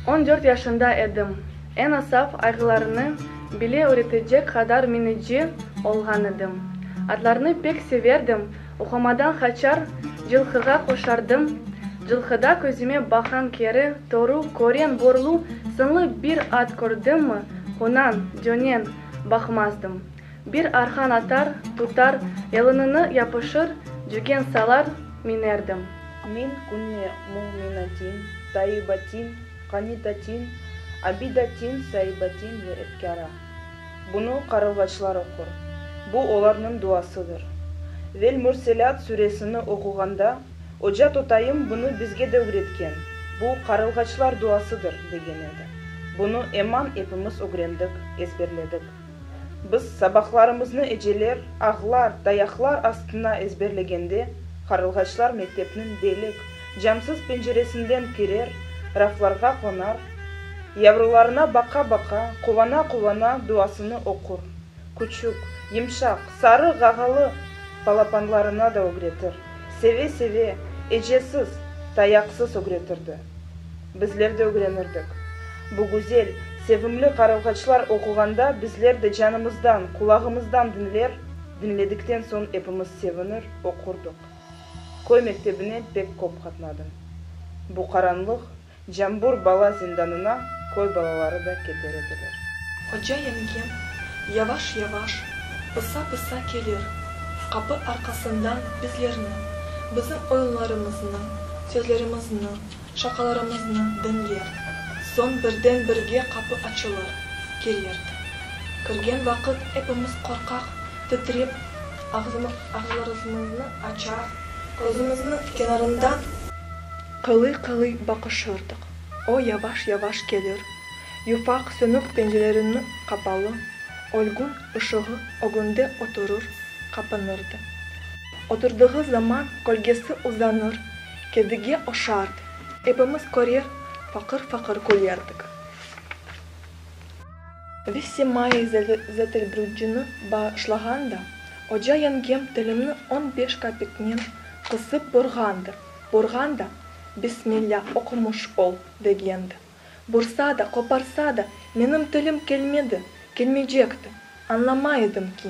14 yaşında edim. Eñ asap ayğırlarnı bile öğretecek qadar minici olğan edim. Atlarnı pek severdim, oqumadan qaçar, cılqığa qoşardım. Cılqıda közüme baqqan keri, toru, kören, borlu, sınlı bir at kördimmi, qunan, dönen, baqmazdım. Bir arqan atar, tutar, yalınını yapışır, cügen salar, minerdim. Min künne mu'minatin, tayyibatin, qanitatin, abidatin, saibatin ve ebkâra. Bunı qarılğaçlar oqur. Bu olarnıñ duasıdır. Vel-Mürselât süresini oquğanda, oca totayım bunı bizge de ögretken, bu qarılğaçlar duasıdır, degen edi. Bunı eman epimiz ögrendik, ezberledik. Biz sabaqlarımıznı eceler, ağlar, tayaqlar astına ezberlegende, qarılğaçlar mektepniñ delik, camsız penceresinden kirer, raflarğa qonar, yavrularına baqa-baqa, quvana-quvana duasını oqur, küçük, yımşaq, sarı ğağalı palapanlarına da ögretir, seve-seve, ecesiz, tayaqsız ögretirdi. Bizler de ögrenirdik. Bu güzel, sevimli qarılğaçlar oquğanda bizler de canımızdan, qulağımızdan diñler, diñledikten soñ epimiz sevinir, oqurdıq. Köy mektebine pek köp qatnadım. Bu qaranlıq, cambur bala zindanına köy balaları da keter ediler. Oca yengem yavaş-yavaş, pısa-pısa kelir, qapı arqasından bizlerni, bizim oyunlarımıznı, sözlerimizni, şaqalarımıznı diñler. Soñ birden-birge qapı açılır, kirerdi. Kirgen vaqıt epimiz qorqaq, titrep, ağızlarımıznı açar, közümizniñ kenarından qılıy-qılıy baqışırdıq. O yavaş-yavaş kelir, yufaq sönük pencerelerini qapalı, ölgün ışığı ögünde oturır, qapanırdı. Oturdığı zaman kölgesi uzanır, kedige oşardı. Epimiz körer, faqır-faqır külerdik. Vessemai zetelbrudjini başlağanda, oca yengem tilimni on beş kapiknen qısıp burğandı, burğan da, Bismillâ, oqumış ol, degendi. Bursa da, qoparsa da, menim tilim kelmedi, kelmeycekti. Añlamay edim ki.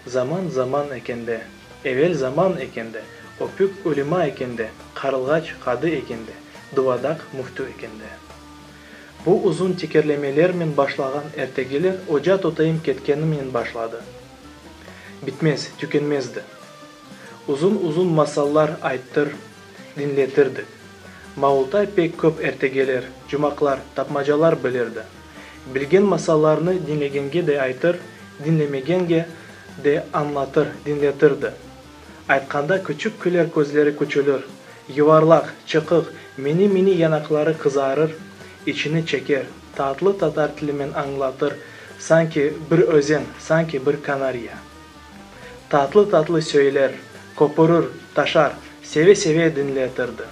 Zaman zaman ekende, evel zaman ekende, öpük ülima ekende, qarılğaç qadı ekende, duvadaq müftü ekende. Bu uzun tekerlemelermen başlağan ertegeler oca totayım ketkenimnen başladı. Bitmez, tükenmezdi. Uzun-uzun masallar ayttır, diñletirdi. Maultay pek köp ertegeler, cumaqlar, tapmacalar bilirdi. Bilgen masallarnı diñlegenge de aytır, diñlemegenge de añlatır, diñletirdi. Aytqanda küçük küler közleri küçülir, yuvarlaq, çıqıq, mini-mini yanaqları qızarır, içini çeker, tatlı tatar tilimen añlatır, sanki bir özen, sanki bir kanarya. Tatlı-tatlı söyler, köpürür, taşar, seve-seve diñletirdi.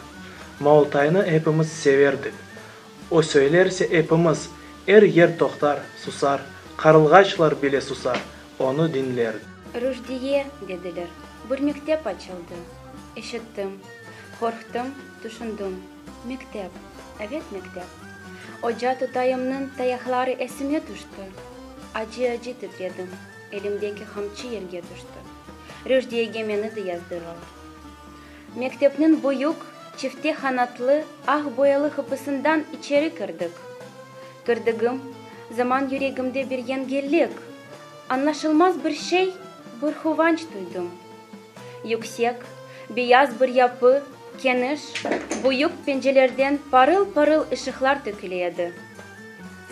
Maultaynı epimiz severdik. O söylerse epimiz, er yer toqtar, susar, qarılğaçlar bile susar, onı diñlerdi. Ruşdiye, dediler, bir mektep açıldı. Eşittim, qorqtım, tüşündim. Mektep, evet mektep. Oca totayımnıñ tayaqları esime tüşti. Acı-acı titredim. Elimdeki qamçı yerge tüşti. Rüşdiyege meni de yazdırlar. Mektepniñ büyük, çifte qanatlı, aq boyalı qapısından içeri kirdik. Kirdigim zaman yüregimde bir yengillik, añlaşılmaz bir şey, bir quvanç duydım. Yüksek, beyaz bir yapı, keniş, büyük pencelerden parıl-parıl ışıqlar töküle edi.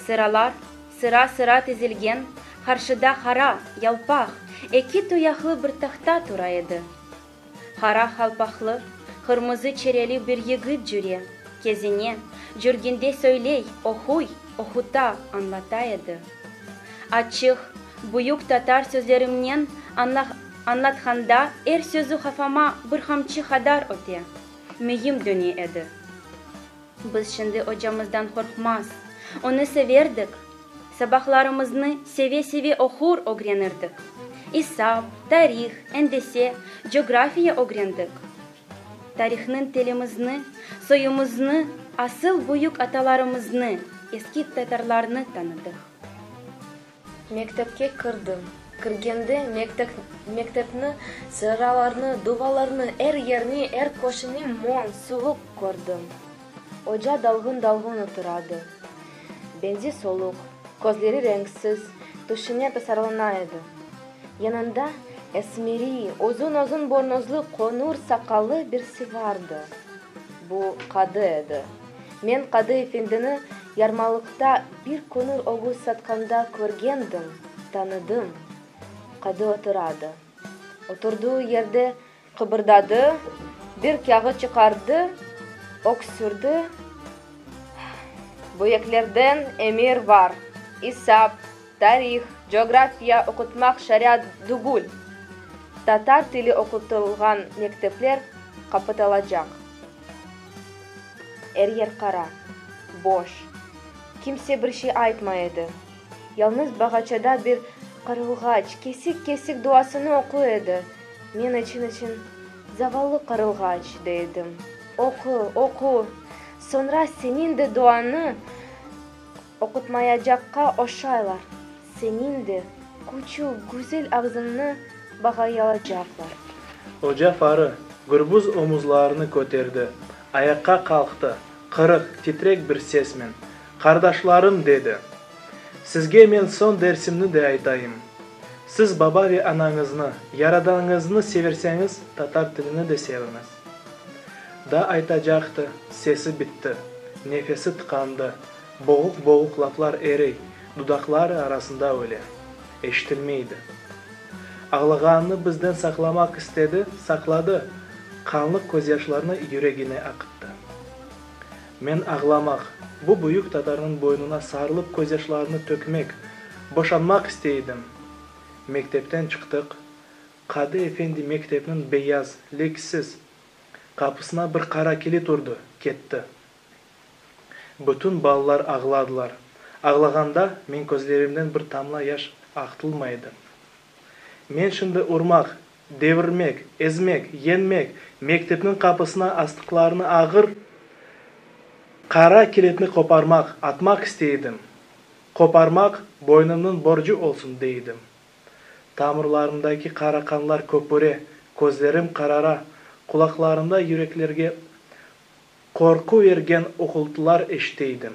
Sıralar Sıra-sıra tizilgen, qarşıda qara, yalpaq, eki tuyaqlı bir tahta tura edi. Qara qalpaqlı, qırmızı çereli bir yigit cüre, kezine, cürgende söyley, oquy, oquta, añlata edi. Açıq, büyük tatar sözlerimnen añlatqanda er sözü qafama bir qamçı qadar öte, miyim döne edi. Biz şimdi ocamızdan qorqmaz, onı severdik, sabaqlarımıznı seve-seve oqur ögrenirdik. İsap, tarih, endese, cografiya ögrendik. Tarihnıñ tilimizni, soyumıznı, asıl büyük atalarımıznı, eski tatarlarnı tanıdıq. Mektepke kirdim. Kirgende mektepni, sıralarnı, duvalarnı, er yerni, er köşeni moñ, suvuq kördim. Oca dalğın-dalğın oturadı. Benzi soluq, közleri renksiz, tüşüne tasarlana edi. Yanında esmeri, uzun-uzun bornozlı, qonur saqallı birisi vardı. Bu qadı edi. Men qadı efendini yarmalıqta bir qonur ögüz satqanda körgendim, tanıdım. Qadı oturadı. Oturdığı yerde qıbırdadı, bir kâğıt çıqardı, öksürdi, Büyüklerden emir var, isap, tarih, coğrafiya oqutmaq şariat dügül, tatar tili oqutılğan mektepler qapatılacaq. Er yer qara, boş. Kimse bir şey aytmay edi. Yalnız bağçada bir qarılğaç kesik-kesik duasını oquy edi. Men için-için, Zavallı qarılğaç, dey edim. Oqu, oqu, soñra seniñ de duanı oqutmayacaqqa oşaylar, seniñ de küçük, güzel ağzıñnı bağlayacaqlar. Oca farı, gürbüz omuzlarını köterdi, ayaqqa qalqtı, qırıq, titrek bir sesmen, Qardaşlarım, dedi, sizge men soñ dersimni de aytayım. Siz baba ve anañıznı, Yaradanıñıznı severseñiz, tatar tilini de seviñiz. Da aytacaqtı, sesi bitti, nefesi tıqandı, boğuq-boğuq laflar eriy, dudaqları arasında öle. Eşitilmeydi. Ağlağanını bizden saqlamaq istedi, saqladı, qanlı közyaşlarını yüregine aqıttı. Men ağlamaq, bu büyük tatarnıñ boynuna sarılıp közyaşlarını tökmek, boşanmaq istey edim. Mektepten çıqtıq. Qadı efendi mektepniñ beyaz, leksiz qapısına bir qara kilit urdı, ketti. Bütün balalar ağladılar. Ağlağanda men közlerimden bir tamla yaş aqtılmay edi. Men şimdi urmaq, devirmek, ezmek, yenmek, mektepniñ qapısına astıqlarını ağır qara kilitni qoparmaq, atmaq istey edim. Qoparmaq boynumnıñ borcu olsun, dey edim. Tamırlarımdaki qara qanlar köpüre, közlerim qarara, qulaqlarımda yüreklerge qorqu vergen uqultılar eşite edim.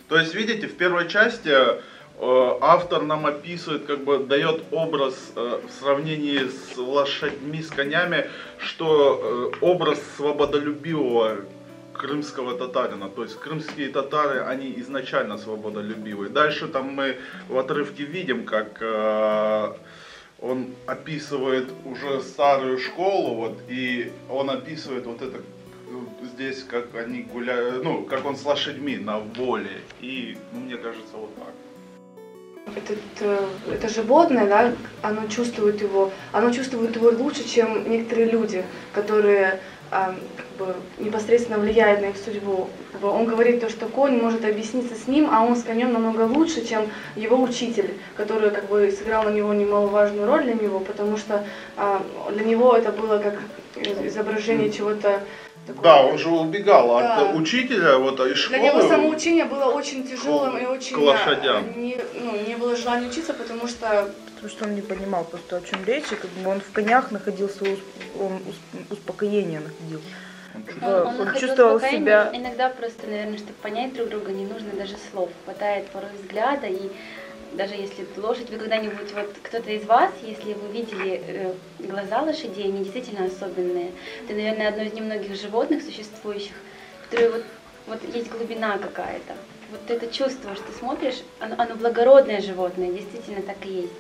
То есть, видите, в первой части э, автор нам описывает, как бы дает образ э, в сравнении с лошадьми, с конями, что э, образ свободолюбивого крымского татарина. То есть крымские татары, они изначально свободолюбивые. Дальше там мы в отрывке видим, как он описывает уже старую школу, вот, и он описывает вот это здесь, как они гуляют, ну, как он с лошадьми на воле. И, ну, мне кажется, вот так. Этот, э, это животное, да, оно чувствует его, оно чувствует его лучше, чем некоторые люди, которые как бы, непосредственно влияют на их судьбу. Как бы он говорит то, что конь может объясниться с ним, а он с конем намного лучше, чем его учитель, который как бы сыграл на него немаловажную роль для него, потому что а, для него это было как изображение чего-то такого. Да, он же убегал да. от учителя вот из школы. Для него самоучение было очень тяжелым и очень к лошадям. Не, ну, не было желания учиться, потому что потому что он не понимал просто о чем речь, и как бы он в конях находил свое он успокоение находил. Он, он, он чувствовал себя. Иногда просто, наверное, чтобы понять друг друга, не нужно даже слов. Хватает порой взгляда и даже если лошадь, вы когда-нибудь, вот кто-то из вас, если вы видели э, глаза лошадей, они действительно особенные. Это, наверное, одно из немногих животных существующих, которые вот, вот есть глубина какая-то. Вот это чувство, что смотришь, оно, оно благородное животное, действительно так и есть.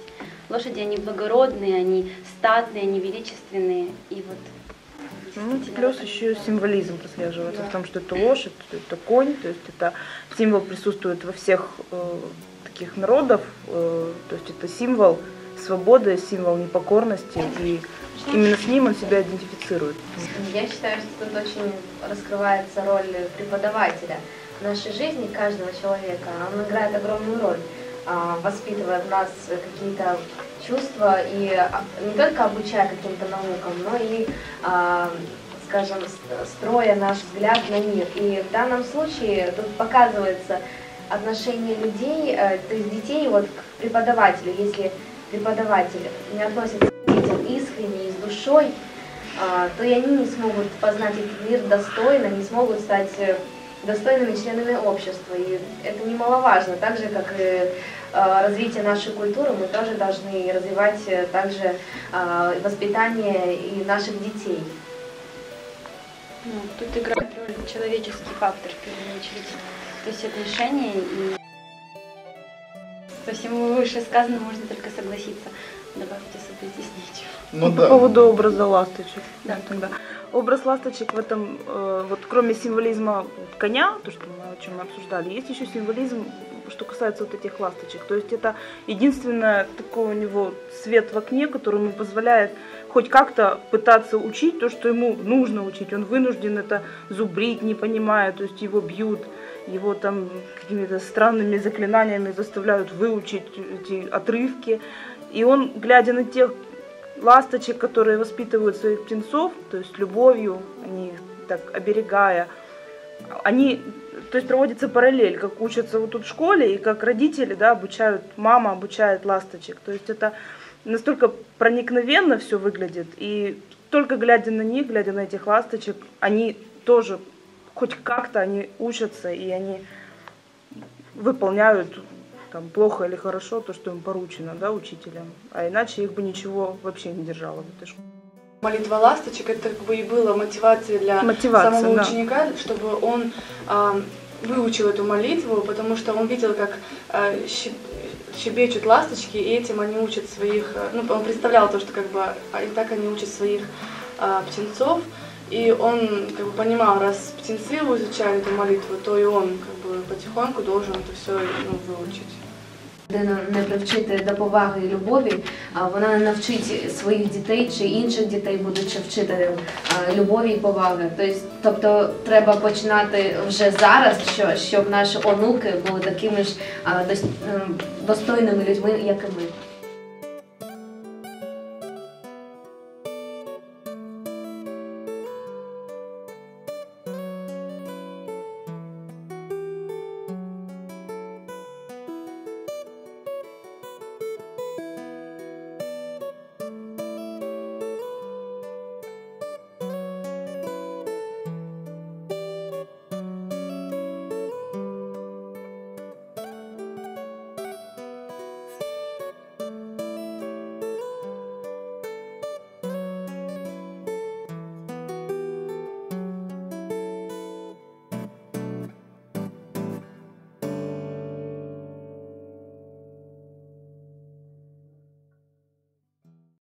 Лошади, они благородные, они статные, они величественные. И вот ну, плюс еще символизм прослеживается да. в том, что это лошадь, это конь, то есть это символ присутствует во всех э, таких народов, э, то есть это символ свободы, символ непокорности, и именно с ним он себя идентифицирует. Я считаю, что тут очень раскрывается роль преподавателя. В нашей жизни каждого человека он играет огромную роль. воспитывая в нас какие-то чувства и не только обучая каким-то наукам, но и, скажем, строя наш взгляд на мир. И в данном случае тут показывается отношение людей, э, то есть детей вот к преподавателю. Если преподаватель не относится к детям искренне и с душой, то и они не смогут познать этот мир достойно, не смогут стать э, достойными членами общества. И это немаловажно. Так же, как и э, развитие нашей культуры, мы тоже должны развивать э, также воспитание и наших детей. Ну, тут играет роль человеческий фактор в первую очередь. То есть отношения и со всем вышесказанным можно только согласиться. Добавить особо здесь нечего. Ну, по да. поводу образа ласточек. Да. Тогда. Образ ласточек в этом, э, вот кроме символизма коня, то, что мы, о чем мы обсуждали, есть еще символизм, что касается вот этих ласточек. То есть это единственное такой у него свет в окне, который ему позволяет хоть как-то пытаться учить то, что ему нужно учить. Он вынужден это зубрить, не понимая, то есть его бьют, его там какими-то странными заклинаниями заставляют выучить эти отрывки. И он, глядя на тех ласточек, которые воспитывают своих птенцов, то есть любовью, они их так оберегая, они, то есть проводится параллель, как учатся вот тут в школе и как родители, да, обучают, мама обучает ласточек. То есть это настолько проникновенно все выглядит, и только глядя на них, глядя на этих ласточек, они тоже хоть как-то они учатся, и они выполняют там плохо или хорошо то, что им поручено, да, учителем, а иначе их бы ничего вообще не держало в этой школе. Молитва ласточек это как бы и было мотивацией для Мотивация, самого да. ученика, чтобы он а, выучил эту молитву, потому что он видел, как а, щебечут ласточки, и этим они учат своих, э, ну, он представлял то, что как бы а, и так они учат своих а, птенцов, и он как бы понимал, раз птенцы изучали эту молитву, то и он как бы потихоньку должен это все ну, выучить. Людину не привчити до поваги і любові, а вона не навчить своїх дітей чи інших дітей, будучи вчителем любові і поваги. Тобто, тобто треба починати вже зараз, що, щоб наші онуки були такими ж достойними людьми, як і ми.